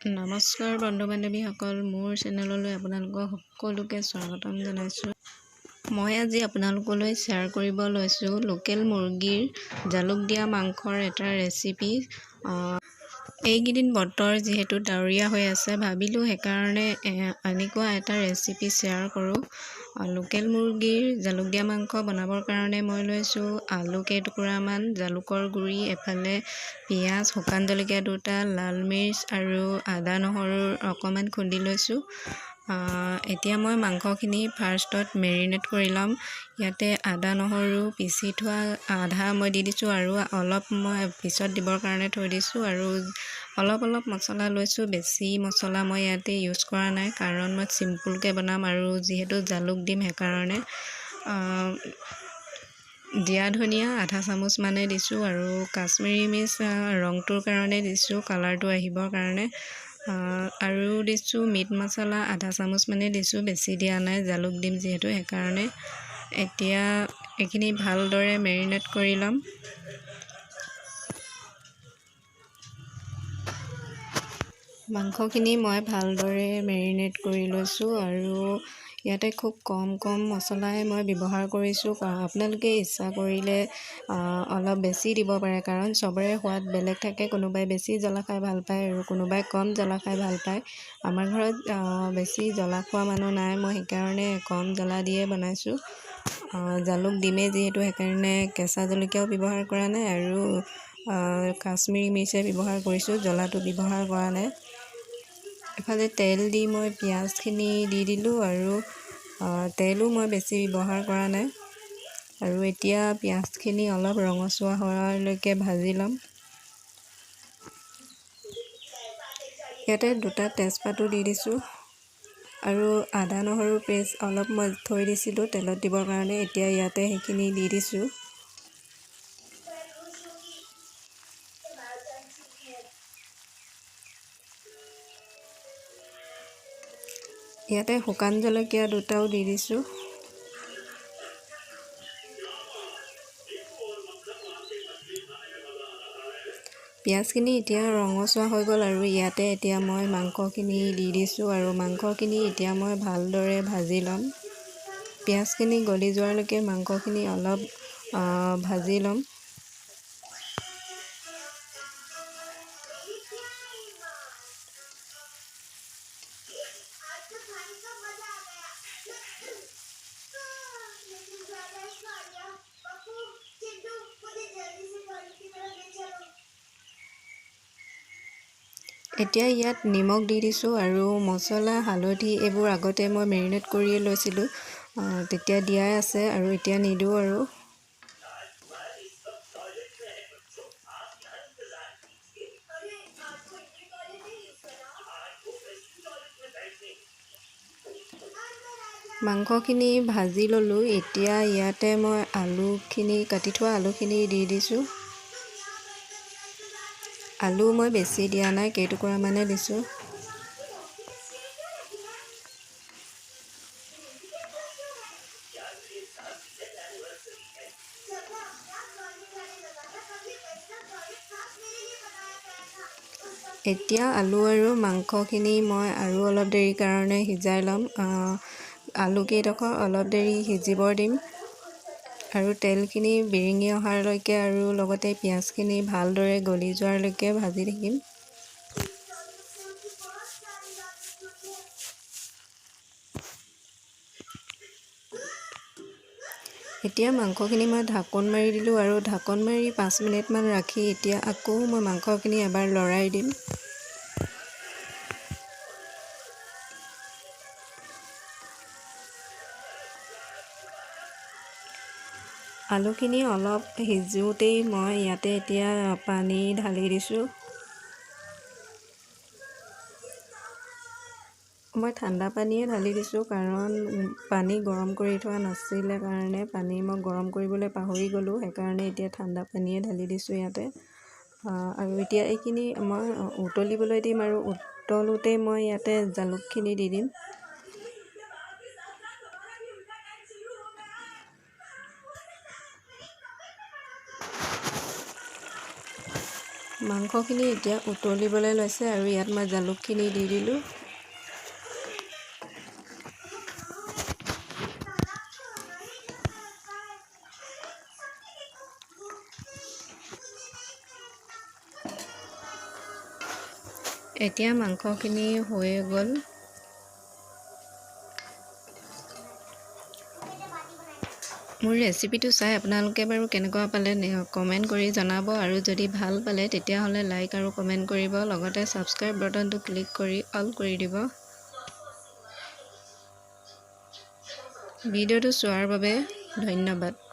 নমস্কাৰ বন্ধু বান্ধৱীসকল, মোৰ চেনেললৈ আপোনালোকক সকলোকে স্বাগতম জনাইছোঁ। মই আজি আপোনালোকলৈ শ্বেয়াৰ কৰিব লৈছোঁ লোকেল মুৰ্গীৰ জালুক দিয়া মাংসৰ এটা ৰেচিপি। এইকেইদিন বতৰ যিহেতু ডাৱৰীয়া হৈ আছে, ভাবিলোঁ সেইকাৰণে এনেকুৱা এটা ৰেচিপি শ্বেয়াৰ কৰোঁ। লোকেল মুৰ্গীৰ জালুক দিয়া মাংস বনাবৰ কাৰণে মই লৈছোঁ আলু কেইটুকুৰামান, জালুকৰ গুড়ি, এফালে পিঁয়াজ, শুকান জলকীয়া দুটা, লাল মিৰ্চ আৰু আদা নহৰুৰ অকণমান খুন্দি লৈছোঁ। এতিয়া মই মাংসখিনি ফাৰ্ষ্টত মেৰিনেট কৰি ল'ম। ইয়াতে আদা নহৰু পিচি থোৱা আধা মই দি দিছোঁ আৰু অলপ মই পিছত দিবৰ কাৰণে থৈ দিছোঁ। আৰু অলপ অলপ মছলা লৈছোঁ, বেছি মছলা মই ইয়াতে ইউজ কৰা নাই, কাৰণ মই চিম্পুলকৈ বনাম আৰু যিহেতু জালুক দিম সেইকাৰণে। জীৰা ধনিয়া আধা চামুচ মানে দিছোঁ আৰু কাশ্মীৰী মিৰ্চ ৰংটোৰ কাৰণে দিছোঁ, কালাৰটো আহিবৰ কাৰণে। আৰু দিছোঁ মিট মছলা আধা চামুচ মানে দিছোঁ, বেছি দিয়া নাই, জালুক দিম যিহেতু সেইকাৰণে। এতিয়া এইখিনি ভালদৰে মেৰিনেট কৰি ল'ম। মাংসখিনি মই ভালদৰে মেৰিনেট কৰি লৈছোঁ আৰু ইয়াতে খুব কম কম মছলাই মই ব্যৱহাৰ কৰিছোঁ। আপোনালোকে ইচ্ছা কৰিলে অলপ বেছি দিব পাৰে, কাৰণ চবৰে সোৱাদ বেলেগ থাকে। কোনোবাই বেছি জ্বলা খাই ভাল পায় আৰু কোনোবাই কম জ্বলা খাই ভাল পায়। আমাৰ ঘৰত বেছি জ্বলা খোৱা মানুহ নাই, মই সেইকাৰণে কম জ্বলা দিয়ে বনাইছোঁ। জালুক দিমেই যিহেতু, সেইকাৰণে কেঁচা জলকীয়াও ব্যৱহাৰ কৰা নাই আৰু কাশ্মীৰী মিৰ্চে ব্যৱহাৰ কৰিছোঁ, জ্বলাটো ব্যৱহাৰ কৰা নাই। এফালে তেল দি মই পিঁয়াজখিনি দি দিলোঁ আৰু তেলো মই বেছি ব্যৱহাৰ কৰা নাই। আৰু এতিয়া পিঁয়াজখিনি অলপ ৰঙচুৱা হোৱালৈকে ভাজি ল'ম। ইয়াতে দুটা তেজপাতো দি দিছোঁ আৰু আদা নহৰু পেষ্ট অলপ মই থৈ দিছিলোঁ তেলত দিবৰ কাৰণে, এতিয়া ইয়াতে সেইখিনি দি দিছোঁ। ইয়াতে শুকান জলকীয়া দুটাও দি দিছোঁ। পিঁয়াজখিনি এতিয়া ৰঙচুৱা হৈ গ'ল আৰু ইয়াতে এতিয়া মই মাংসখিনি দি দিছোঁ আৰু মাংসখিনি এতিয়া মই ভালদৰে ভাজি ল'ম। পিঁয়াজখিনি গলি যোৱালৈকে মাংসখিনি অলপ ভাজি ল'ম। এতিয়া ইয়াত নিমখ দি দিছোঁ আৰু মছলা, হালধি এইবোৰ আগতে মই মেৰিনেট কৰিয়ে লৈছিলোঁ, তেতিয়া দিয়াই আছে আৰু এতিয়া নিদিওঁ আৰু। মাংসখিনি ভাজি ল'লোঁ। এতিয়া ইয়াতে মই আলুখিনি, কাটি থোৱা আলুখিনি দি দিছোঁ। আলু মই বেছি দিয়া নাই, কেইটুকুৰা মানে দিছোঁ। এতিয়া আলু আৰু মাংসখিনি মই আৰু অলপ দেৰিৰ কাৰণে সিজাই ল'ম। আলু কেইডোখৰ অলপ দেৰি সিজিব দিম আৰু তেলখিনি বিৰিঙি অহালৈকে আৰু লগতে পিঁয়াজখিনি ভালদৰে গলি যোৱালৈকে ভাজি থাকিম। এতিয়া মাংসখিনি মই ঢাকোন মাৰি দিলোঁ আৰু ঢাকোন মাৰি 5 মিনিটমান ৰাখি এতিয়া আকৌ মই মাংসখিনি এবাৰ লৰাই দিম। আলুখিনি অলপ সিজোঁতেই মই ইয়াতে এতিয়া পানী ঢালি দিছোঁ। মই ঠাণ্ডা পানীয়ে ঢালি দিছোঁ, কাৰণ পানী গৰম কৰি থোৱা নাছিলে কাৰণে পানী মই গৰম কৰিবলৈ পাহৰি গ'লোঁ, সেইকাৰণে এতিয়া ঠাণ্ডা পানীয়ে ঢালি দিছোঁ ইয়াতে। আৰু এতিয়া এইখিনি মই উতলিবলৈ দিম আৰু উতলোতেই মই ইয়াতে জালুকখিনি দি দিম। মাংসখিনি এতিয়া উতলিবলৈ লৈছে আৰু ইয়াত মই জালুকখিনি দি দিলোঁ। এতিয়া মাংসখিনি হৈয়ে গ'ল। মোৰ ৰেচিপিটো চাই আপোনালোকে বাৰু কেনেকুৱা পালে কমেণ্ট কৰি জনাব আৰু যদি ভাল পালে তেতিয়াহ'লে লাইক আৰু কমেণ্ট কৰিব, লগতে ছাবস্ক্ৰাইব বাটনটো ক্লিক কৰি অল কৰি দিব। ভিডিঅ'টো চোৱাৰ বাবে ধন্যবাদ।